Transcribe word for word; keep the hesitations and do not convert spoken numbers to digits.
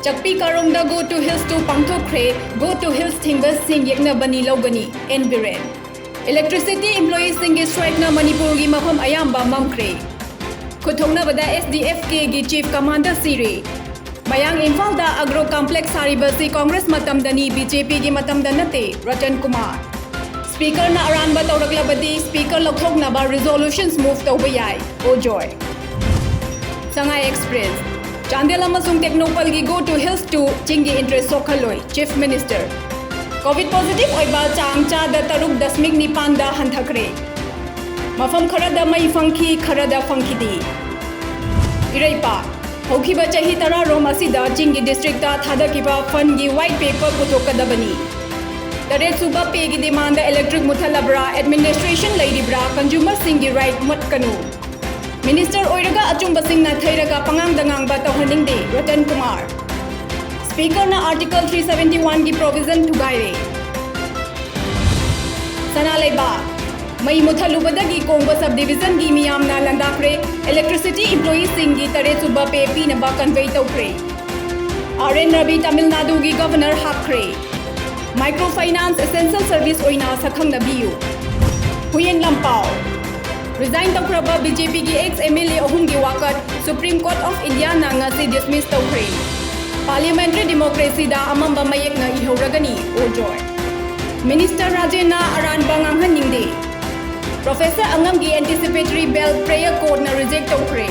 ꯇꯛꯄꯤ ꯀꯥꯔꯣꯡꯗ Go to Hills two ꯄꯥꯡꯊꯣꯛꯈ꯭ꯔꯦ꯫ Go to Hills ꯊꯤꯡꯕꯁꯤꯡ ꯌꯦꯛꯅꯕꯅꯤ ꯂꯧꯒꯅꯤ, and Biren. Electricity employeeꯁꯤꯡꯒꯤ strikeꯅ ꯃꯅꯤꯄꯨꯔꯒꯤ ꯃꯐꯝ ꯑꯌꯥꯝꯕ ꯃꯝꯈ꯭ꯔꯦ꯫ ꯈꯨꯠꯊꯣꯛꯅꯕꯗ S D F Kꯒꯤ chief commander ꯁꯤꯔꯦ꯫ ꯃꯌꯥꯡ ꯏꯝꯐꯥꯜꯗ agro complex ꯁꯥꯔꯤꯕꯁꯤ Congress ꯃꯇꯝꯗꯅꯤ, BJPꯒꯤ ꯃꯇꯝꯗ ꯅꯠꯇꯦ, ꯔꯇꯟ ꯀꯨꯃꯥꯔ꯫ Speakerꯅ ꯑꯔꯥꯟꯕ ꯇꯧꯔꯛꯂꯕꯗꯤ Speaker ꯂꯧꯊꯣꯛꯅꯕ resolutions move ꯇꯧꯕ ꯌꯥꯏ, ꯑꯣꯖꯣꯏ꯫ ꯁꯉꯥꯏ Express꯫ ꯆꯥꯟꯗꯦꯜ ꯑꯃꯁꯨꯡ ꯇꯦꯡꯅꯧꯄꯜꯒꯤ Go to Hills two ꯆꯤꯡꯒꯤ interest ꯁꯣꯛꯍꯜꯂꯣꯏ, Chief Minister꯫ Covid positive ꯑꯣꯏꯕ ꯆꯥꯡ ꯆꯥꯗ ꯇꯔꯨꯛ ꯗꯁꯃꯤꯛ ꯅꯤꯄꯥꯟꯗ ꯍꯟꯊꯈ꯭ꯔꯦ꯫ ꯃꯐꯝ ꯈꯔꯗ ꯃꯩ ꯐꯪꯈꯤ, ꯈꯔꯗ ꯐꯪꯈꯤꯗꯦ꯫ ꯏꯔꯩꯄꯥꯛ꯫ ꯍꯧꯈꯤꯕ ꯆꯍꯤ ꯇꯔꯥꯔꯣꯝ ꯑꯁꯤꯗ ꯆꯤꯡꯒꯤ districtꯇ ꯊꯥꯗꯈꯤꯕ fundꯒꯤ white paper ꯄꯨꯊꯣꯛꯀꯗꯕꯅꯤ꯫ ꯇꯔꯦꯠ ꯁꯨꯕ payꯒꯤ demandꯗ electric ꯃꯨꯠꯊꯠꯂꯕ꯭ꯔꯥ, administration ꯂꯩꯔꯤꯕ꯭ꯔꯥ, consumerꯁꯤꯡꯒꯤ right ꯃꯨꯠꯀꯅꯨ꯫ Minister ꯑꯣꯏꯔꯒ ꯑꯆꯨꯝꯕꯁꯤꯡꯅ ꯊꯩꯔꯒ ꯄꯉꯥꯡꯗ ꯉꯥꯡꯕ ꯇꯧꯍꯟꯅꯤꯡꯗꯦ, Ratan Kumar. Speakerꯅ Article three seventy oneꯒꯤ provision ꯊꯨꯒꯥꯏꯔꯦ꯫ ꯁꯅꯥ ꯂꯩꯕꯥꯛ꯫ ꯃꯩ ꯃꯨꯠꯊꯠꯂꯨꯕꯗꯒꯤ ꯀꯣꯡꯕ subdivisionꯒꯤ ꯃꯤꯌꯥꯝꯅ ꯂꯥꯟꯗꯥꯈ꯭ꯔꯦ꯫ Electricity employeeꯁꯤꯡꯒꯤ ꯇꯔꯦꯠ ꯁꯨꯕ pay ꯄꯤꯅꯕ convey ꯇꯧꯈ꯭ꯔꯦ꯫ R N Ravi ꯇꯥꯃꯤꯜ ꯅꯥꯗꯨꯒꯤ governor ꯍꯥꯞꯈ꯭ꯔꯦ꯫ Microfinance essential service ꯑꯣꯏꯅ ꯁꯛꯈꯪꯅꯕꯤꯌꯨ꯫ ꯍꯨꯏꯌꯦꯟ ꯂꯝꯄꯥꯎ꯫ Resign ꯇꯧꯈ꯭ꯔꯕ BJPꯒꯤ ex MLA ꯑꯍꯨꯝꯒꯤ ꯋꯥꯀꯠ Supreme Court of Indiaꯅ ꯉꯁꯤ dismiss ꯇꯧꯈ꯭ꯔꯦ꯫ Parliamentary democracyꯗ ꯑꯃꯝꯕ ꯃꯌꯦꯛꯅ ꯏꯍꯧꯔꯒꯅꯤ, ꯑꯣꯖꯣꯏ꯫ Minister ꯔꯥꯖꯦꯟꯅ ꯑꯔꯥꯟꯕ ꯉꯥꯡꯍꯟꯅꯤꯡꯗꯦ꯫ Professor ꯑꯉꯝꯒꯤ anticipatory bail prayer courtꯅ reject ꯇꯧꯈ꯭ꯔꯦ꯫